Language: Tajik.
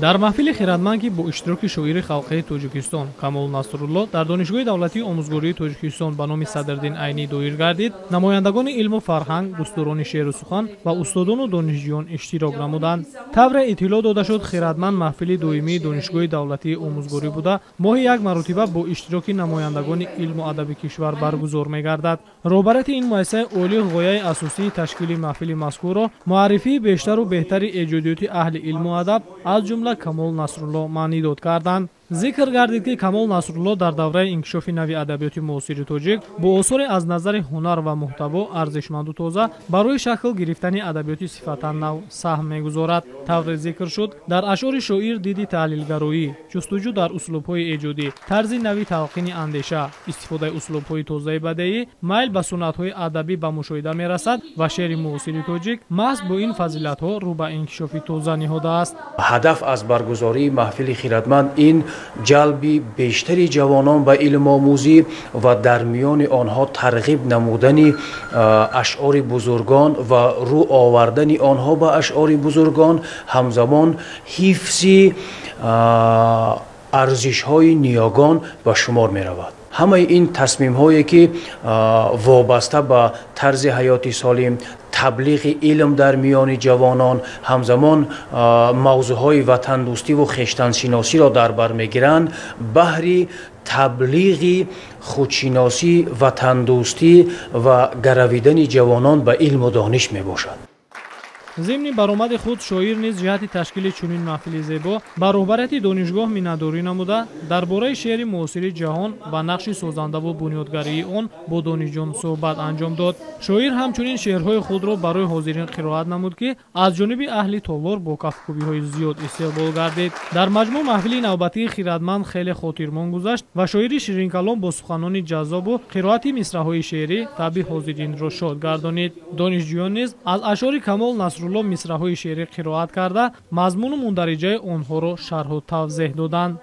Дар маҳфили хирадманд, ки бо иштироки шоири халқии Тоҷикистон Камол Насрулло дар Донишгоҳи давлатии омӯзгории Тоҷикистон ба номи Садриддин Айнӣ доир гардид, намояндагони илму фарҳанг, дӯстдорони шеъру сухан ва устодону донишҷӯён иштирок намуданд. Тавре иттилоъ дода шуд, хирадманд маҳфили доимии Донишгоҳи давлатии омӯзгорӣ буда, моҳи як маротиба бо иштироки намояндагони илму адаби кишвар баргузор мегардад. Роҳбарияти ин муассисаи олӣ ғояи асосии ташкили маҳфили мазкурро муаррифии бештару беҳтари эҷодиёти аҳли илму адаб, аз ҷумла Камол Насрулло маънидод карданд. Зикр гардид, ки Камол Насрулло дар давраи инкишофи нави адабиёти муосири тоҷик бо осоре аз назари ҳунар ва муҳтаво арзишманду тоза барои шакл гирифтани адабиёти сифатан нав саҳм мегузорад. Тавре зикр шуд, дар ашъори шоир диди таҳлилгароӣ, ҷустуҷӯ дар услубҳои эҷодӣ, тарзи нави талқини андеша, истифодаи услубҳои тозаи бадеӣ, майл ба суннатҳои адабӣ ба мушоҳида мерасад ва шеъри муосири тоҷик маҳз бо ин фазилатҳо рӯ ба инкишофи тоза ниҳодааст. Ҳадаф аз баргузории маҳфили хирадманд ин ҷалби бештари ҷавонон ба илмомӯзӣ ва дар миёни онҳо тарғиб намудани ашъори бузургон ва рӯ овардани онҳо ба ашъори бузургон, ҳамзамон ҳифзи арзишҳои ниёгон ба шумор меравад. Ҳамаи ин тасмимҳое, ки вобаста ба тарзи ҳаёти солим, таблиғи илм дар миёни ҷавонон, ҳамзамон мавзӯъҳои ватандӯстиву хештаншиносиро дар бар мегиранд, баҳри таблиғи худшиносӣ, ватандӯстӣ ва гаравидани ҷавонон ба илму дониш мебошад. Зимни баромади худ шоир низ ҷиҳати ташкили чунин маҳфили зебо ба роҳбарияти донишгоҳ миннатдорӣ намуда, дар бораи шеъри муосири ҷаҳон ва нақши созандаву бунёдгарии он бо донишҷӯён суҳбат анҷом дод. Шоир ҳамчунин шеърҳои худро барои ҳозирин қироат намуд, ки аз ҷониби аҳли толор бо кафкӯбиҳои зиёд истиқбол гардид. Дар маҷмӯъ, маҳфили навбатии хирадманд хеле хотирмон гузашт ва шоири ширинкалом бо суханони ҷаззобу қироати мисраҳои шеърӣ табъи ҳозиринро шод гардонид. Донишҷӯён низ аз ашъори Камол Насрулло мисраҳои шеърӣ қироат карда, мазмуну мундариҷаи онҳоро шарҳу тавзеҳ доданд.